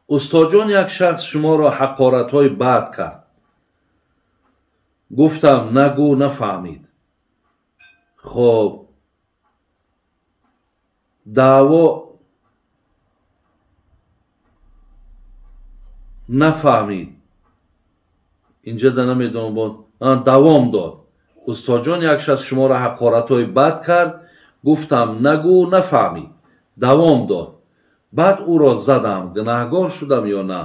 Устодҷон, як шахс шуморо ҳақоратҳои бад кард. Гуфтам, нагӯ, нафаҳмид. Хоб, даъво нафаҳмид. Инҷа да намедонам боз. Давом дод. Устодҷон, як шахс шуморо ҳақоратҳои бад кард. Гуфтам, нагӯ, нафаҳмид. Давом дод. Баъд ӯро задам. Гунаҳгор шудам ё на?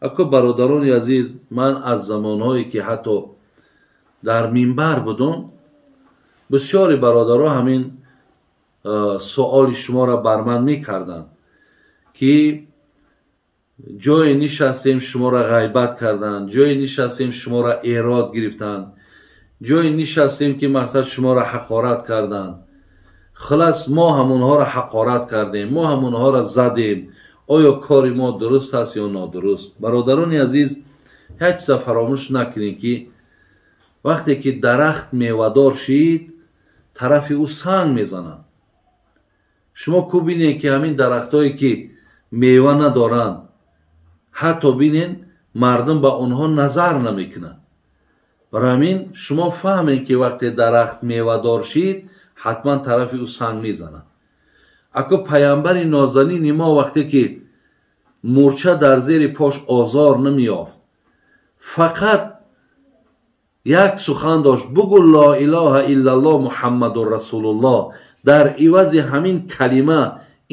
Ако бародарони азиз, ман аз замонҳое ки ҳатто дар минбар будум, бисёри бародаро ҳамин суоли шуморо бар ман мекарданд, ки ҷое нишастем шуморо ғайбат карданд, ҷое нишастем шуморо эрод гирифтанд, ҷое нишастем ки мақсад шуморо ҳақорат карданд. Хулас, мо ҳамонҳоро ҳақорат кардем, мо ҳамонҳоро задем. Оё кори мо дуруст аст ё нодуруст? Бародарони азиз, ҳеҷ чиза фаромӯш накунед, ки вақте ки дарахт мевадор шид, тарафи ӯ санг мезананд. Шумо ку бинед, ки ҳамин дарахтҳое ки мева надоранд, ҳатто бинед, мардум ба онҳо назар намекунанд. Барои ҳамин шумо фаҳмед, ки вақте дарахт мевадор шид, ҳатман тарафи ӯ санг мезанад. Ако паямбари нозанини мо вақте ки мурча дар зери пош озор намеёфт, фақат як сухан дошт: бугӯ ло илоҳа иллаллоҳ муҳаммадун расулуллоҳ. Дар ивази ҳамин калима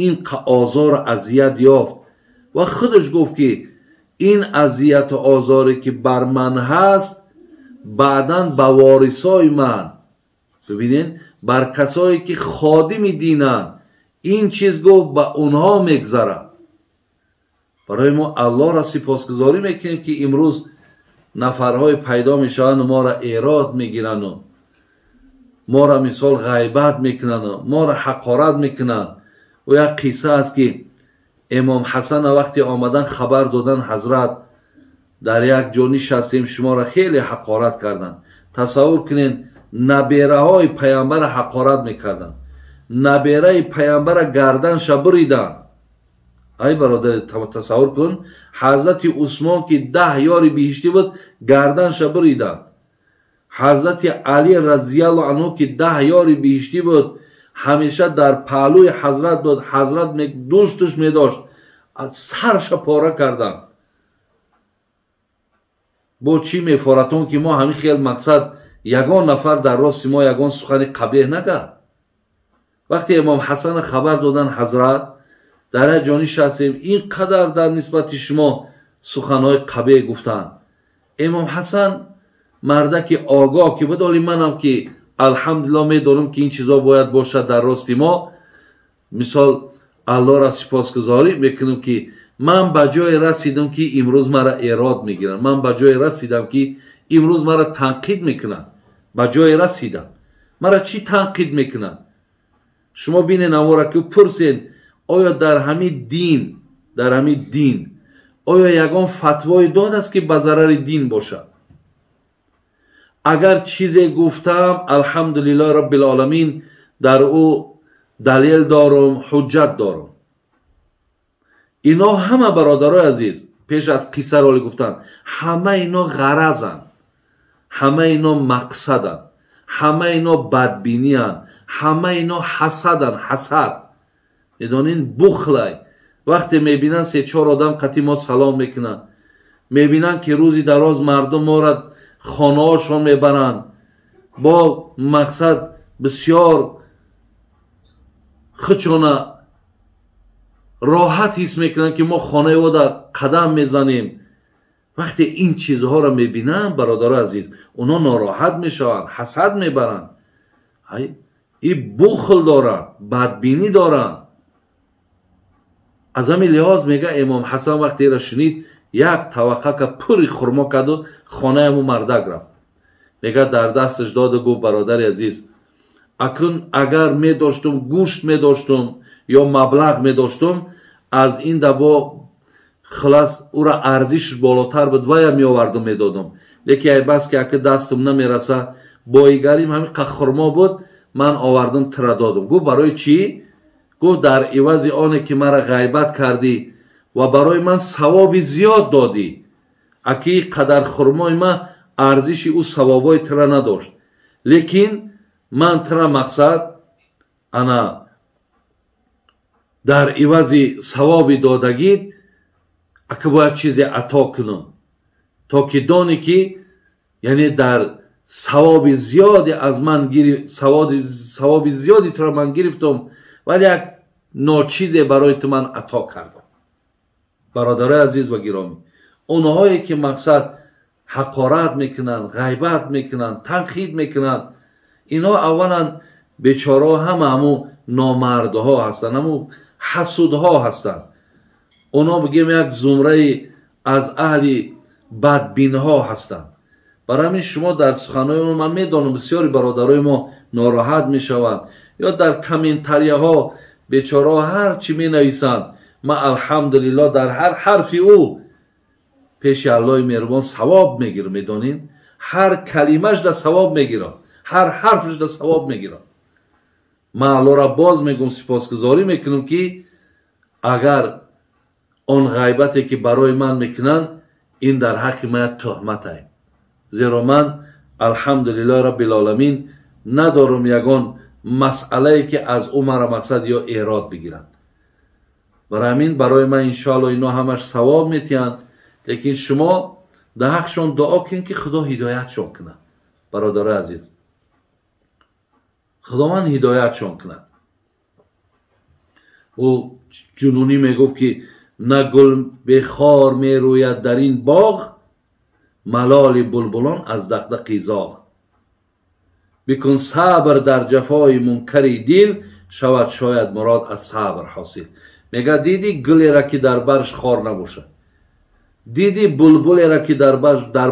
ин озору азият ёфт ва худаш гуфт, ки ин азияту озоре ки бар ман ҳаст, баъдан ба ворисои ман, бибинед, бар касое ки ходими динанд, ин чиз гуфт ба онҳо мегзарад. Барои мо Аллоҳро сипосгузорӣ мекунем, ки имрӯз нафарҳое пайдо мешаванд, моро эрод мегиранду моро мисол ғайбат мекунанду моро ҳақорат мекунанд. Ӯ як қисса аст, ки имом Ҳасана вақте омадан хабар додан, ҳазрат дар як ҷо нишастем, шуморо хеле ҳақорат карданд. Тасаввур кунед, набераҳои паямбара ҳақорат мекарданд, набераи паямбара гарданша буриданд. Ай бародар, тасаввур кун, ҳазрати Усмон ки 10 ёри биҳиштӣ буд, гарданша буриданд. Ҳазрати Али разияллоҳу анҳу ки 10 ёри биҳиштӣ буд, ҳамеша дар паҳлӯи ҳазрат буд, ҳазрат дӯсташ медошт, сарша пора карданд. Бо чӣ мефоратон, ки мо ҳамин хел мақсад ягон нафар дар рости мо ягон сухани қабеҳ накард. Вақте имом Ҳасана хабар додан, ҳазрат дар як ҷо нишастем, ин қадар дар нисбати шумо суханҳои қабеҳ гуфтанд. Имом Ҳасан мардаки огоҳ ки буд, оли манам ки алҳамдулиллоҳ медонам, ки ин чизо бояд бошад дар рости мо. Мисол, Аллоҳро сипосгузорӣ мекунам, ки ман ба ҷое расидам, ки имрӯз мара эрод мегиранд, ман ба ҷое расидам, ки имрӯз мара танқид мекунанд. Ба ҷое расидам, мара чӣ танқид мекунанд? Шумо бинед амора, ки пурсед, оё дар ҳамин дин, дар ҳамин дин оё ягон фатвое дод аст, ки ба зарари дин бошад? Агар чизе гуфтам, алҳамдулиллоҳи роббил оламин, дар ӯ далел дорум, ҳуҷҷат дорум. Ино ҳама, бародарои азиз, пеш аз қиссаро гуфтанд, ҳама ино ғаразанд, ҳама ино мақсаданд, ҳама ино бадбинианд, ҳама ино ҳасаданд. Ҳасад медонин, бухлай. Вақте мебинанд се-чор одам қатъи мо салом мекунанд, мебинанд, ки рӯзи дароз мардум моро хонаҳошон мебаранд, бо мақсад бисёр худшона роҳат ҳис мекунанд, ки мо хонаи ода қадам мезанем. Вақте ин чизҳоро мебинанд, бародарои азиз, онҳо нороҳат мешаванд, ҳасад мебаранд, и бухл доранд, бадбинӣ доранд. Аз ҳамин лиҳоз мега, имом Ҳасан вақте ира шунид, як таваққака пури хурмо карду хонаи ҳамун мардак рафт. Мега, дар дасташ доду гуфт: бародари азиз, акнун агар медоштум, гӯшт медоштум ё маблағ медоштум, аз ин дабо хулас ӯра арзишш болотар буд, вая меовардум, медодум, лекин ай бас ки ака дастам намераса, боигарим ҳамин қа хурмо буд, ман овардум, тира додум. Гуфт: барои чӣ? Гуфт дар ивази оне ки мара ғайбат кардӣ ва барои ман савоби зиёд додӣ, аки қадар хурмои ман арзиши ӯ савобҳои тира надошт, лекин ман тира мақсад ана дар ивази савоби додагит ака бояд чизе ато кунам, то ки донӣ ки яъне дар савоби зиёде аз ман савоби зиёди туро ман гирифтам, вале як ночизе барои ту ман ато кардам. Бародарои азиз ва гиромӣ, онҳое ки мақсад ҳақорат мекунанд, ғайбат мекунанд, танқид мекунанд, инҳо аввалан бечораҳо ҳама ҳаму номардҳо ҳастанд, ҳаму ҳасудҳо ҳастанд. Онҳо бигем як зумраи аз аҳли бадбинҳо ҳастанд. Барои ҳамин шумо дар суханҳои онҳо, ман медонам бисёри бародарои мо нороҳат мешаванд ё дар комментарияҳо бечораҳо ҳар чӣ менависанд. Ман алҳамдулиллоҳ дар ҳар ҳарфи ӯ пеши Аллоҳи меҳрубон савоб мегирам, медонед? Ҳар калимаш да савоб мегирам, ҳар ҳарфаш да савоб мегирам. Ман Аллоҳро боз мегӯм, сипосгузорӣ мекунам ки агар он ғайбате ки барои ман мекунанд, ин дар ҳаққи ман як туҳмат аст. Зеро ман алҳамдулиллоҳи раббил оламин надорам ягон масъалае ки аз ӯ мара мақсад ё эрод бигиранд. Барои ҳамин барои ман иншоаллоҳ ино ҳамаш савоб метиҳанд, лекин шумо дар ҳақшон дуо кунед ки Худо ҳидоятшон кунад. Бародарои азиз, Худованд ҳидоятшон кунад. Ӯ ҷунунӣ мегуфт ки на гул бехор мерӯяд дар ин боғ, малоли булбулон аз дақдақи зоғ. Бикун сабр дар ҷафои мункари дил, шавад шояд мурод аз сабр ҳосил. Мега диди гулеро ки дар барш хор набошад, диди булбулеро ки дар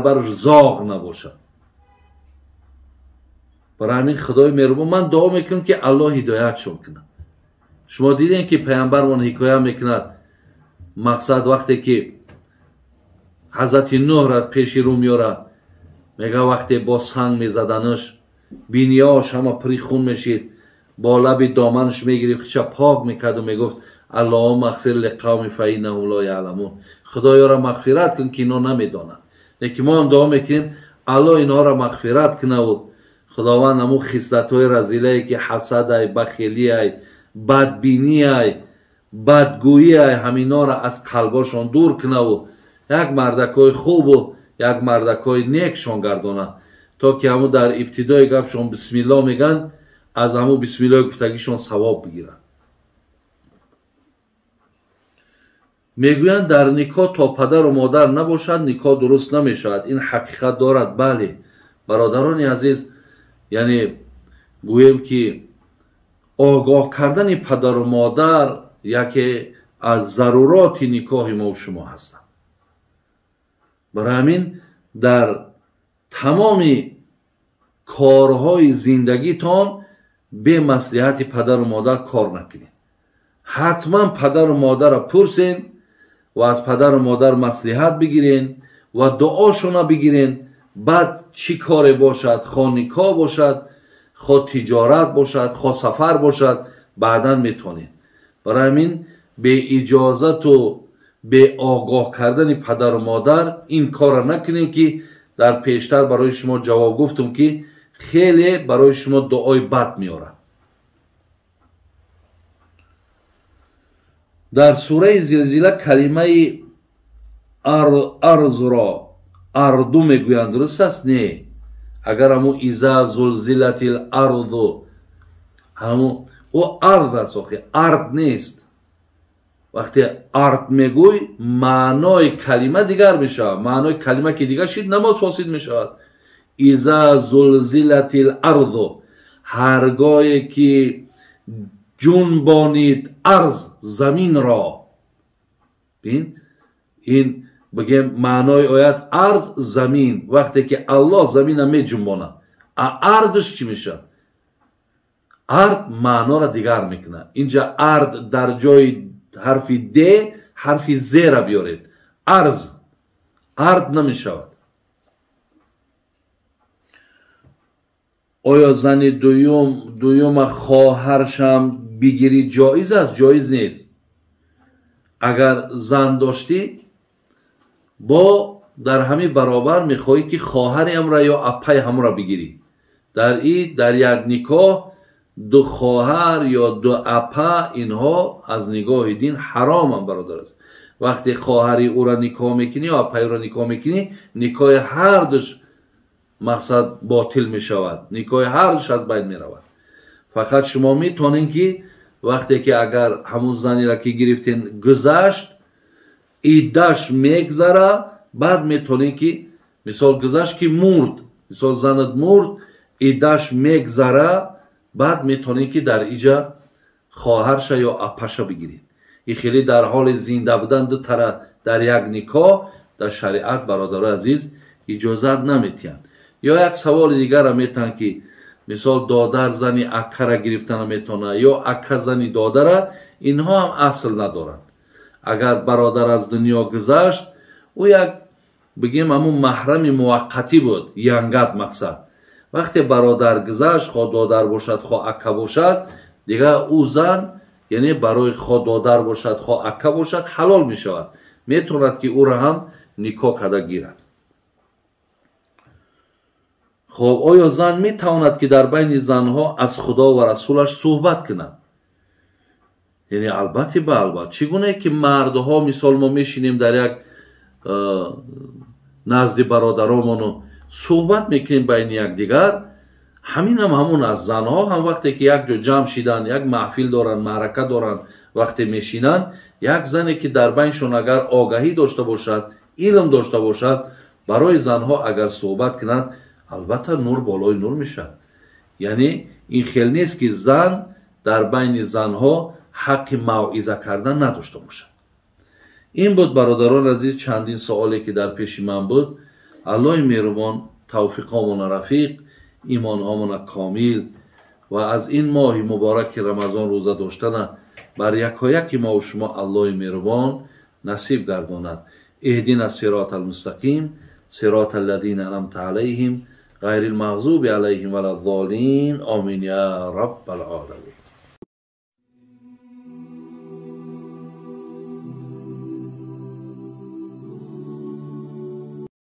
барш зоғ набошад. Барои ҳамин Худои меҳрубон ман дуо мекунам ки Аллоҳ ҳидоятшон кунад. Шумо дидем ки паямбармон ҳикоя мекунад, мақсад вақте ки ҳазрати Нӯҳра пеши рӯ меорад, мега вақте бо санг мезаданаш биниёш ҳама пури хун мешид, бо лаби доманаш мегирифт, хича пок мекарду мегуфт Аллоҳумма ағфир лиқавми фаиннаҳум ло яъламун. Худоёро мағфират кун ки ино намедонанд. Лекин мо ҳам дуо мекунем Аллоҳ инҳоро мағфират кунаву Худованд ҳамун хислатҳои разилае ки ҳасадай, бахелиай, бадбиниай, бадгӯиай, ҳаминҳоро аз қалбошон дур кунаву як мардакҳои хубу як мардакҳои некшон гардонад, то ки ҳамун дар ибтидои гапшон бисмиллоҳ мегӯянд, аз ҳамун бисмиллоҳи гуфтагишон савоб бигиранд. Мегӯянд дар никоҳ то падару модар набошад никоҳ дуруст намешавад. Ин ҳақиқат дорад. Бале, бародарони азиз, яъне гӯем ки огоҳ кардани падару модар яке аз заруроти никоҳи мо шумо ҳастанд. Барои ҳамин дар тамоми корҳои зиндагитон бе маслиҳати падару модар кор накунед. Ҳатман падару модарро пурсен ва аз падару модар маслиҳат бигирен ва дуошона бигирен. Баъд чӣ коре бошад, хо никоҳ бошад, хо тиҷорат бошад, хо сафар бошад, баъдан метавонед. Барои ҳамин бе иҷозату бе огоҳ кардани падару модар ин корро накунем ки дар пештар барои шумо ҷавоб гуфтам ки хеле барои шумо дуои бад меорад. Дар сураи Зилзила калимаи арзро арду мегӯянд, дуруст аст? Не. Агар ҳаму иза зулзилатил арду, ҳаму ӯ арз аст, охи ард нест. Вақте ард мегӯй, маънои калима дигар мешавад. Маънои калима ки дигар шид, намоз фосид мешавад. Иза зулзилатил арду, ҳаргоҳе ки ҷунбонид арз заминро. Бин, ин бигем маънои оят арз замин. Вақте ки Аллоҳ замина меҷунбонад, а ардш чӣ мешавад? Ард маъноро дигар мекунад. Инҷа ард дар ҷои ҳарфи д ҳарфи зера биёред. Арз ард намешавад. Оё зани дуюма хоҳаршам бигирӣ ҷоиз аст? Ҷоиз нест. Агар зан доштӣ, бо дар ҳамин баробар мехоҳӣ ки хоҳари ҳамра ё аппаи ҳамро бигирӣ. Дар и дар як никоҳ ду хоҳар ё ду аппа, инҳо аз нигоҳи дин ҳаромам, бародар аст. Вақте хоҳари ӯра никоҳ мекунӣ ё аппаи ӯра никоҳ мекунӣ, никоҳи ҳардуш мақсад ботил мешавад, никоҳи ҳардуш аз байн меравад. Фақат шумо метавонед ки вақте ки агар ҳамун занеро ки гирифтен гузашт, иддаш мегзара, баъд метавонед ки мисол гузашт ки мурд, мисол занат мурд, иддаш мегзара, баъд метавонед ки дар иҷа хоҳарша ё аппаша бигиред. И хеле дар ҳоли зинда будан ду тара дар як никоҳ дар шариат, бародарои азиз, иҷозат наметиҳанд. Ё як саволи дигарро метаҳанд ки мисол додар зани аккара гирифтана метавонад ё акка зани додара, инҳо ҳам асл надоранд. Агар бародар аз дунё гузашт, ӯ як бигем ҳамун маҳрами муваққатӣ буд, янгат мақсад. Вақте бародар гузашт, хо додар бошад, хо акка бошад, дигар ӯ зан, яъне барои хо додар бошад, хо акка бошад, ҳалол мешавад, метавонад ки ӯро ҳам никоҳ карда гирад. Хоб, оё зан метавонад ки дар байни занҳо аз Худо ва расулаш суҳбат кунад? Яъне албатта, ба албат, чӣ гуна ки мардҳо, мисол мо мешинем дар як назди бародаромону суҳбат мекунем байни якдигар, ҳаминам ҳамун аст. Занҳо ҳам вақте ки як ҷо ҷамъ шиданд, як маҳфил доранд, маърака доранд, вақте мешинанд, як зане ки дар байншон агар огаҳӣ дошта бошад, илм дошта бошад, барои занҳо агар суҳбат кунад, албатта нур болои нур мешавад. Яъне ин хел нест ки зан дар байни занҳо ҳаққи мавъиза кардан надошта бошад. Ин буд, бародарон азиз, чандин суоле ки дар пеши ман буд. Аллоҳи меҳрубон тавфиқомона рафиқ, имонҳомона комил ва аз ин моҳи мубораки Рамазон рӯза доштана бар якояки мо шумо Аллоҳи меҳрубон насиб гардонад. Иҳдина сирота алмустақим, сирота аллазина анъамта алайҳим, ғайри алмағзуби алайҳим валаззолин. Омин я раббал оламин.